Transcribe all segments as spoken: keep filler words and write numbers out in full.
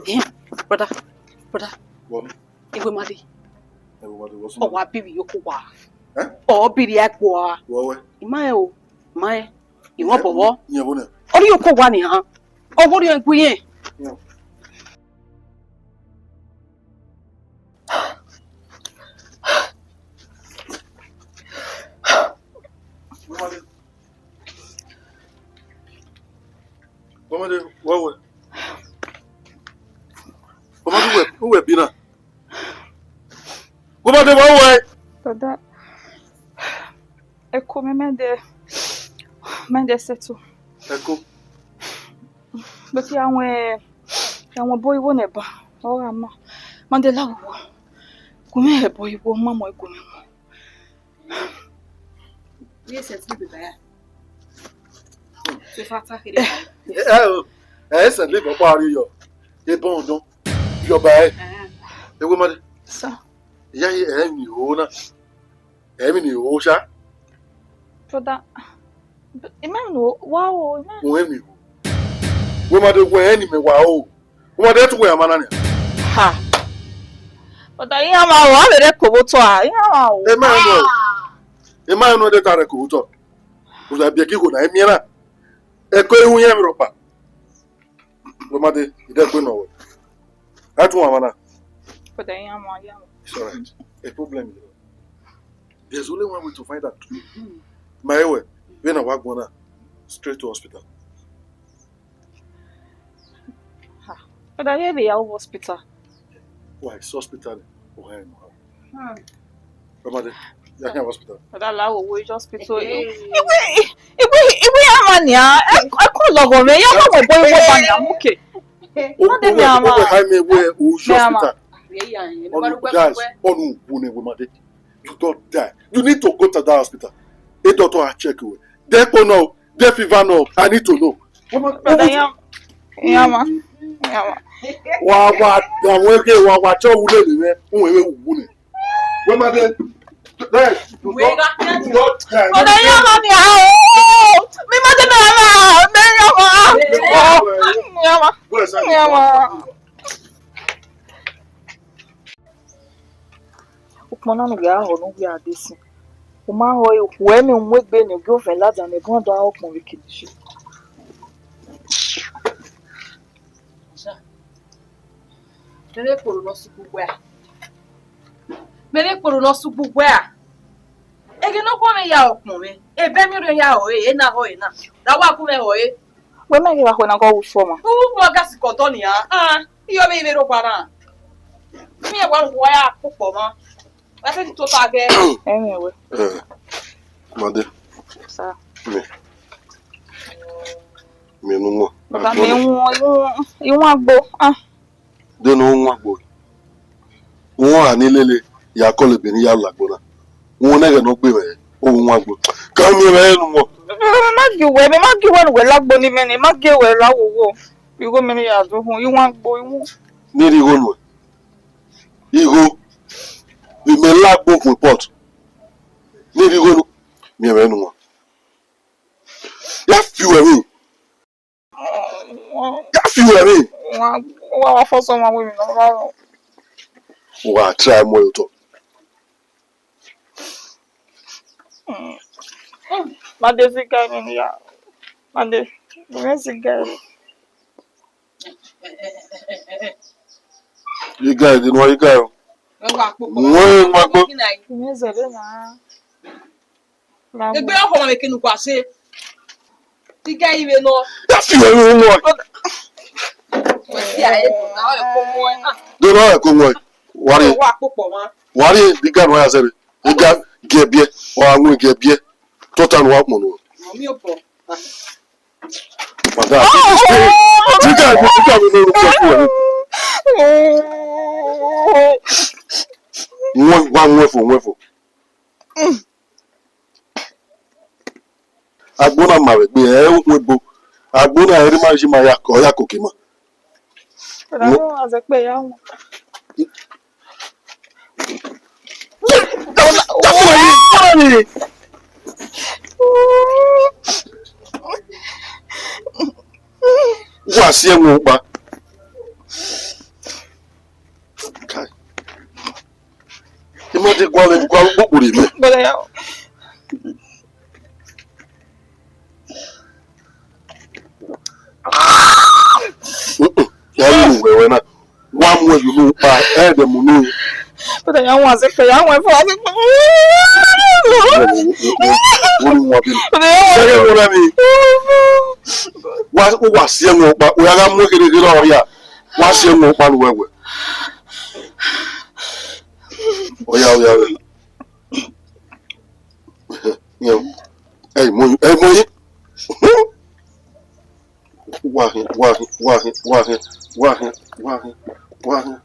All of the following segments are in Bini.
Ehẹn, brother, brother. What? Ewe ma de. Ewe ma de, what's up? Ọ wa biri yoko wa. Eh? Ọ biri ẹkpo wa. What, what? I ma rẹn o, I ma rẹn. I want bọbọ. Yeah, what? Ọ rhie yoko wa nian. Ọ wo rhie ẹgbe irẹn. Yeah. Wẹ ma de, wẹ wẹ. Wẹ ma de, wẹ, wẹ bi na. Wẹ ma de, wẹ wẹ. Dada, ẹko mẹ, mẹ de, mẹ de settle. Ẹko. But ya wọn, ya wọn bọ igho nẹ ba, ọ gha ma, ma de la wo. Gu mẹ ẹbọ igho, ma mọ gu mẹ mọ. Yes, it's good, yeah. So if I take it, ẹ, ẹ, ẹ, ẹ sẹ lẹbọ kpa rri yọ, ebọ ọdọn, yọba ẹ. Ewe ma de. Sir. Iya, ẹ, ẹ, mi o na. Ẹ, mi ni o sha. Brother, I ma rẹn ne wa o, I ma. Wẹ ni o. Wẹ ma de wẹ ni mẹ wa o. Wẹ ma de tu wẹ a ma na nia. Ha. Brother, iran ma o, a vbe rre ẹko vbe otọ a, iran ma o. Ẹ ma rẹn nọ. Ẹ ma rẹn nọ de ta rre ẹko vbe otọ. Uza biẹ ghi gho na, ẹ miẹn na. Ẹko iwu iran rhọkpa. Wẹ ma de, I dẹ gbe nọ wẹ. A tu wẹ a ma na. Brother, iran ma, iran ma. It's all right. A problem is, there's only one way to find out. Ma ẹ wẹ, vbene a wa guan na, straight to hospital. Ha. Brother, ye vbe ya hospital? Why, it's hospital, eh? Oh, hell no. Hmm. Wẹ ma de, ya khian hospital. Brother, la wo wo hospital. Hey. Iwe, iwe, iwe ya ma nia, ẹ, ẹ kọ lọghọ mẹ, ya ma mọ bo iwe ba nia, muke. O, ma de o, mi ama. O, o, ha mi wẹ, o, hospital. Ọnu, guys, ọnu, wo ne wẹ ma de. You don't die. You need to go to that hospital. A doctor a check you. They don't know. They fever no. I need to know. Brother, yeah, yeah, ma. Yeah, ma. Wa, wa, da wọn ke, wa, wa, cho wu lele, eh. Wẹ, wẹ, wu ne. Wẹ ma de. Brother, yeah, ma, yeah, oh. Mi ma de, ma, ma, ma, yeah, ma. Yeah, ma. Wẹ sa ni. Yeah, ma. Ukpọn na ne u ghi a họ ne u ghi a de sin. U ma họ ẹre, u khu ẹre ne u mu egbe ne u gie ovẹn ladian ne ẹbọn do a họ ukpọn vbe kene shi. Mẹ vbe kpolo ne ọ sẹ ugbugbe a. Mẹ vbe kpolo ne ọ sẹ ugbugbe a. Ẹghẹ ne ọ khuọnmwi ya họ ukpọn mwẹ, ebe miẹn orhiọn ya họ ẹre, ena họ ẹre na. Ra wa gu mwẹ họ ẹre. Wẹ mẹ ghi vbe khuẹ na ghe ọ ru sọ ma. U vbe ọ gasi ke ọdọ nian, ah, iye ọvbehe vbe rre owa na. Miẹn wa wa ya kpokpọ mwa. Wa te tota gẹ. Ẹmwẹ wẹ. Eh, Made. Sir. Mẹ. Mẹ nu wọn. Baba, mẹ wọn, iwọn, iwọn agbo. Ah. De ne ọ wọn agbo. Wọn a ni lele ya kọlọ ebe ne I ya lagbo na. Wọn nẹghẹ ne ọ gbe mwẹ, ọ wọn agbo. Ka miẹn mwẹ nu wọn. Mẹ ma gie wẹ, mẹ ma gie wẹ ne uwẹ lagbo ni mẹ ni, ma gie wẹ la wowo. Igho mẹ ne ya do hun, iwọn agbo, iwọn. Ne I rhie igho nuẹn. Igho. Vbe imẹ lagbo khuẹ pot. Ne I rhie igho nu. Miẹn mwẹ nu wọn. Ya fi uwẹ emwi. Ya fi uwẹ emwi. Wa, wa, wa fọsọ ọmwa wẹ emwi ne ọ rrọọ. Wa try mu ẹre otọ. Made, zigha mwẹ ya. Made, mẹ zigha. Zigha, de ne uwa zigha o. Wẹ wa kpokpo. Wẹ wa kpokpo. Mẹ zẹdẹ na. Egbe ọkhọ ma vbe kene uwa sẹ. Tigẹ ivbe nọ. Ya fi ẹre ru mọ. Wẹ si a e na ọ ẹko mọ ẹ. Do na ẹko mọ ẹ. Wa rrie. Wa kpokpọ mwa. Wa rrie, bi ga nọ ya zẹre. Iga gie biẹ. Wa mu gie biẹ. Tota nu wa kpọnu. Mi o bọ. Madam, this is serious. This guy, this guy will not report you. Wọ́n wá wọ́n fò, wọ́n fò. Agbo na ma vbe gbe ẹ, okun ebo. Agbo na ẹre ma ji ma ya kọ, ya koke ma. Ra wọn azẹ kpe ya wọn. Wa si ẹwẹn ọkpa. I ma de gualọ, gualọ ukpokporo mẹ. Brother, ya. Mm-mm. Ya ru wẹwẹ na. Wa mu ẹyu ne ukpa, ẹ dẹ mu ne. Brother, ya wan zẹkẹ, ya wan fo zẹkẹ. Wo ni wan bi. Brother, ya wan. Sẹgẹ wo na mi. Wa, wa si ẹmwẹ ukpa, wa gha mu kherhe kherhe ọrria. Wa si ẹmwẹ ukpa ne uwẹ wẹ. Oya, oya, oya. Ẹ, mo, ẹ, mo yi. Wa hin, wa hin, wa hin, wa hin, wa hin, wa hin, wa hin.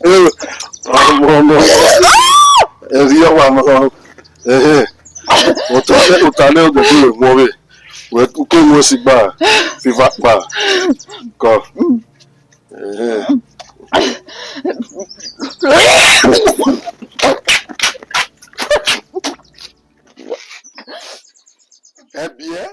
Ẹ, ọmọ, ọmọ. Ẹ ri ọwa nọ. Ẹhẹn. Otọ, otọ ne ọdẹdẹ wẹ mu ọvbe. Wẹ ke mu esi gba, fiva kpa. Kọ. Ẹhẹn. Ẹbiẹ.